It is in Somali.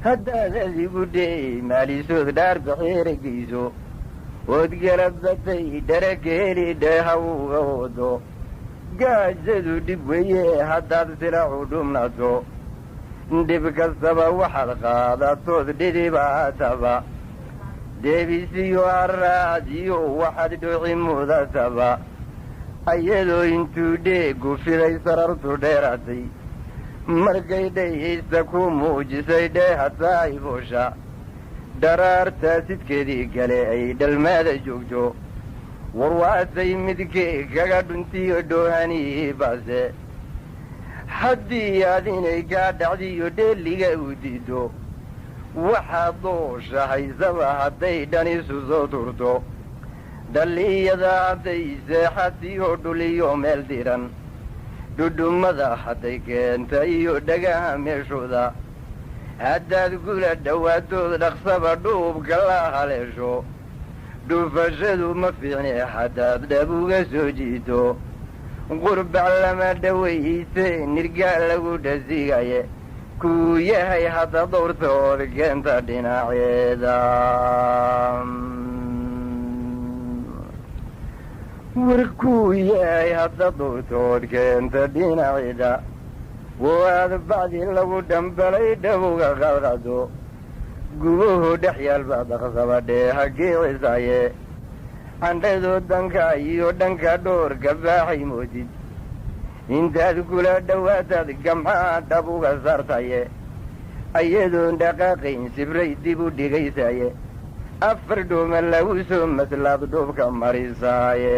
Haddaad adigu dhey maalisood dhaarbaxeera geyso, ood galabatay dharageeli dheeha uga wado, gaajadu dhib weeye haddaad silacu dhumnato. Dhib kastaba waxaad qaadatood dhidibaataba, deebisiyo haraadiyo waxaad dhooci mudataba, ayadoo intuu dheegu fiday sarartu dheeratay, markay dhayaysta ku muujisay dheehataay boosha, dharaartaa sidkeedii gale ay dhalmaada joogto, warwaatay midkee kaga dhuntiyo dhoohanii baase. Haddii aad inay kaa dhacdiyo dheeliga u diido, waxaad doosha haysaba hadday dhan isu soo turto, dhalliyada hadday seexatiyo dhuliyo meel diran, dhudhummada hadday keenta iyo dhagaha meeshooda, haddaad gula dhowaatood dhaqsaba dhuubka la haleesho, dhufashadu ma fiicne haddaad dhab uga soo jiito. Qurbac lama dhawayse nirgaa lagu dhasigaye, kuu yahay hadda dowrtood keenta dhinaceeda. War kuu yahay hadda dowrtood keenta dhinaceeda, waad bacdi lagu dhambalay dhawowga qadqado, gubuhu dhex yaalba dhaqsaba dheeha geecisaye, candhadoo danka iyo dhanka dhoorka baaxay moodid, intaad kula dhowaataad gamxaa dhab uga saartaye, ayadoon dhaqaaqayn sibray dib u dhigaysaye, 4 dhuuma lagu soo maslaad dhuubka marisaaye.